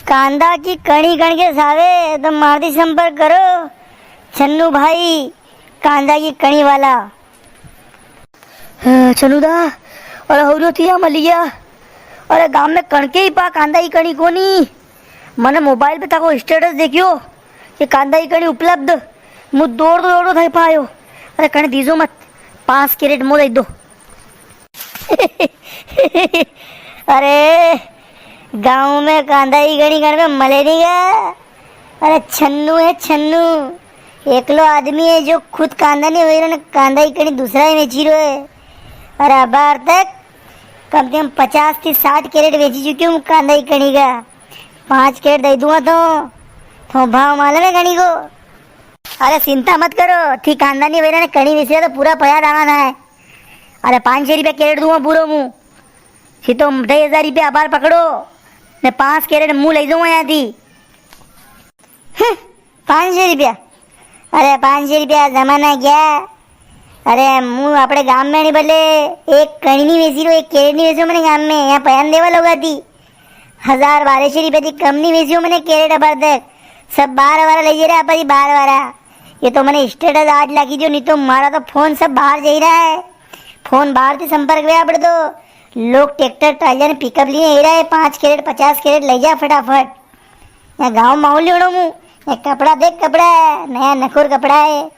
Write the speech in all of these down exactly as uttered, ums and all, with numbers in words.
कांदा की कणी कण के सावे तो मारती संपर्क करो, छन्नू भाई, कांदा की कणी वाला। अ, छन्नू दा, अरे हो रियो थी या मलिया, अरे गाम में कणके ही पा कांदा की कणी कोनी। मने मोबाइल पे थाको स्टेटस देखियो कि कांदा की कणी उपलब्ध। मु दौड़तो दौड़तो थाई पायो। अरे कणी दीजो मत, पांच कैरेट मो दे दो। अरे गांव में कांदा की कणी कण में मले नी गा। अरे छन्नू है छन्नू, एकलो आदमी है जो खुद कांदा नी वई रो ने कांदा की कणी दूसरा ही वेची रो है। अरे अबार तक कम से कम पचास थी साठ कैरेट वेची चुकी हूँ कांदा की कणी का। पांच कैरेट दे दूंगा तो, तो भाव मालूम है कणी को। अरे चिंता मत करो, थी कांदा नी वई रा ने कणी वेची रा तो पूरा पया दावा ना है। अरे पांच सौ रुपया कैरेट दूंगा पूरो मु। थी तो दस हजार रुपया अबार पकड़ो, ने पांच कैरेट मु लई जाऊंगा यां थी। हं, पांच सौ रुपया? अरे, पांच सौ रुपया जमाना गया। अरे, मु आपणे गाम में नी बले, एक कणी नी वेची रो, एक कैरेट नी वेची रो मने गाम में, यां पया नी देवा लोगा थी। हजार बारह सौ रुपया थी कम नी वेची रो मने कैरेट अबार तक। सब बाहर वाला लई जा रहा, आपा जी बाहर वाला। ये तो मने स्टेटस आज लागी दियो, नी तो मारा तो फोन सब बाहर जाई रहा है। फोन बाहर थी संपर्क में आपणे तो। लोग ट्रैक्टर, ट्राली ने पिकअप लिए ही रहा है, पांच कैरेट, पचास कैरेट लई जा फटाफट। या गांव माहौल लेणो मु, या कपड़ा देख कपड़ा है, नया नखोर कपड़ा है। ए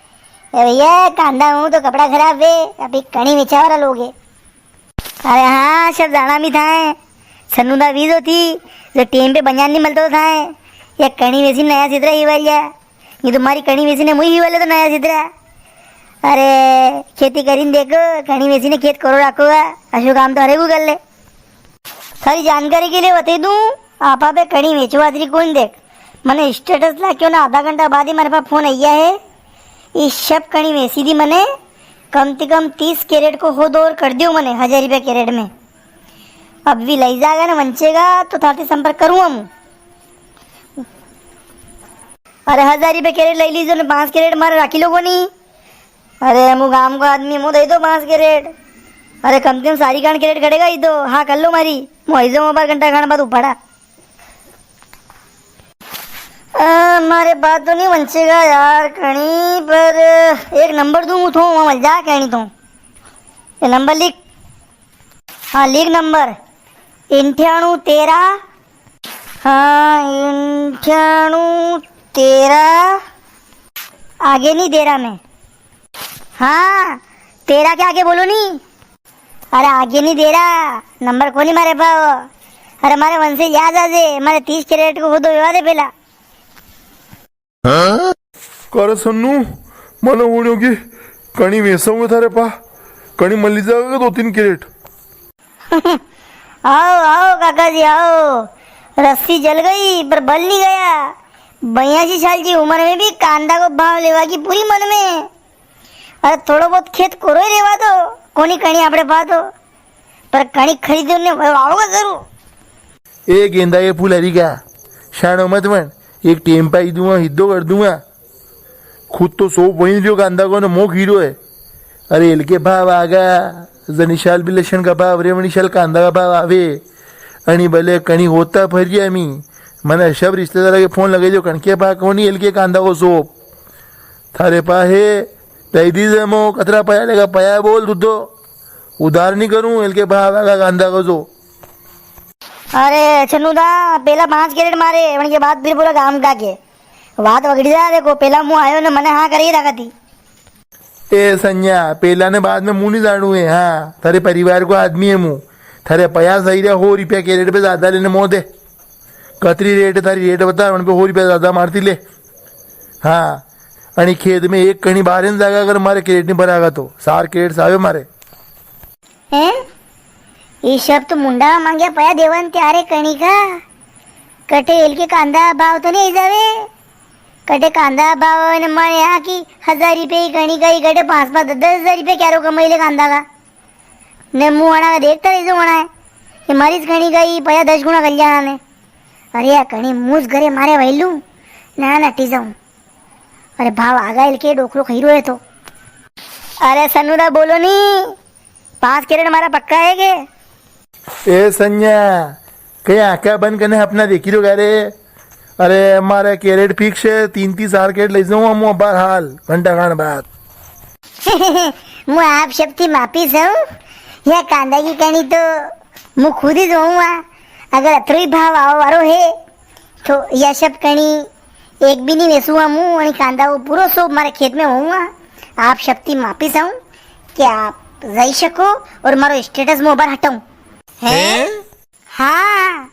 भैया, कांदा हूँ तो कपड़ा खराब वे, अभी कणी वेचवा वाला लोग है। अरे हाँ, सब जाणा भी था है। सन्नू दा वीजो थी, जो टेम पे बनियान नी मलतो था है। या कणी वेची नया सितरा ही वाली है। ये तो मारी कणी वेची ने मुई ही वाले तो नया सितरा। अरे, खेती करीन देखो, कणी वेची ने खेत कोरो राखो है, अशो काम तो हरेकू कर ले। थारी जानकारी के लिए बता दूं, आपा पे कणी वेचवा री कोनी देख। मने स्टेटस लाख्यो ना, आधा घंटा बाद ही मारे पास फोन आया है। ई सब कणी वेची दी मने, कम से कम तीस कैरेट को हो दौर कर दियो मने, हजार रुपया कैरेट में। अब भी लई जागा ना वंचेगा, तो थारे संपर्क करूँ हम। अरे, हजार रुपया कैरेट लई लीजो ने, पांच कैरेट मारे राखी लो कोनी। अरे, मु गाम को आदमी, मु दे दो पांच कैरेट। अरे, कम से कम सारी खान कैरेट कड़ेगा ही तो। हाँ, कर लो मारी। मु आई जाऊँ बार घंटा खान बाद उपाड़ा। अ, मारे बात तो नी वंचेगा यार कणी, पर एक नंबर दूं मु थो, वहां मल जा कहनी तो। ये नंबर लिख। हाँ, लिख नंबर। इंठ्याणु तेरा। हाँ, इंठ्याणु तेरा। आगे नी दे रहा मैं। हाँ, तेरा के आगे बोलो नी। अरे आगे नी दे रहा, नंबर कोनी मारे पाओ। अरे मारे वंशे याद आ जे, मारे तीस कैरेट को होदो विवा दे पेला। हाँ? करे सन्नू, मने हुण्यो कि कणी वेसोगे थारे पा, कणी मली जावे दो तीन कैरेट। आओ, आओ काका जी, आओ। रस्सी जल गई, पर बल नी गया। बयासी साल की उम्र में भी कांदा को भाव लेवा की पूरी मन में। अरे, थोड़ो बहुत खेत कोरो ही रेवा दो, कोनी कणी आपणे पा तो, पर कणी खरीदो ने वावोगा जरूर। ए गेंदा, ये फूल हरी का, शाणो मत बन, एक टेम पाई दूंगा, हिद्दो कर दूंगा। खुद तो सो वही रियो कांदा को ने मो खीरो है। अरे, एलके भाव आगा, जनिशाल भी लक्षण का भाव रे, मनिशाल कांदा का भाव आवे। अणी भले कणी होता फरिया मी, मने सब रिश्तेदार के फोन लगे जो कणके पा कोनी एलके कांदा को सोप। थारे पा है, दई दीजे मो, कतरा पया लेगा, पया बोल तू तो। उधार नी करूं, एलके भाव आगा कांदा को जो। अरे छन्नू दा, पेला पांच कैरेट मारे, वण के बाद फिर बोला गाम का के। बात वगड़ी जा, देखो, पेला मु आयो ने मने हाँ करी रखा थी। ए संज्ञा, पेला ने बाद में मु नी जाणू है, हाँ, थारे परिवार को आदमी है मु। थारे पया सही रे, हो रुपया कैरेट पे ज्यादा लेने मो दे। कतरी रेट है थारी, रेट बता, वण पे हो रुपया ज्यादा मारती ले। हाँ, अणी खेत में एक कणी बारे न जागा, अगर मारे कैरेट नी भरागा तो, सार कैरेट सावे मारे। हैं? ई सब तो मुंडा मांग्या पया देवा ने त्यारे कणी का। कटे एलके कांदा भाव तो नी जावे। कटे कांदा भाव ने मारे यहाँ की हजार रुपये की कणी का ही, कटे पाँच पाँच दस दस हजार रुपये क्यारो कमाई ले कांदा का। ने मु वणा का देखता रह जाऊँ वणा है। ये मारी ज कणी का ही पया दस गुणा कर लिया ने। अरे या कणी मुझ घरे मारे वैलू। ना ना टी जाऊँ। अरे भाव आगा एलके डोकरो खई रो है तो। अरे सन्नू दा बोलो नी, पांच कैरेट मारा पक्का है के? ए संज्ञा, कई आंखा बंद करने सपना देखी रो रे? अरे, मारे कैरेट फिक्स है, तीन तीन चार कैरेट ले जाऊं मूं अबार हाल, घंटा खान बाद। मूं आप सब थी माफी चाहूं, या कांदा की कणी तो मूं खुद ही जोऊंगा। अगर अतरो ही भाव आवा वारो है, तो या सब कणी एक भी नी वेसूंगा मूं, अणी कांदा वो पूरो सो मारे खेत में होऊंगा। आप सब थी माफी चाहूं कि आप जाई सको और मारो स्टेटस मूं अबार हटाऊं। हैं? हाँ,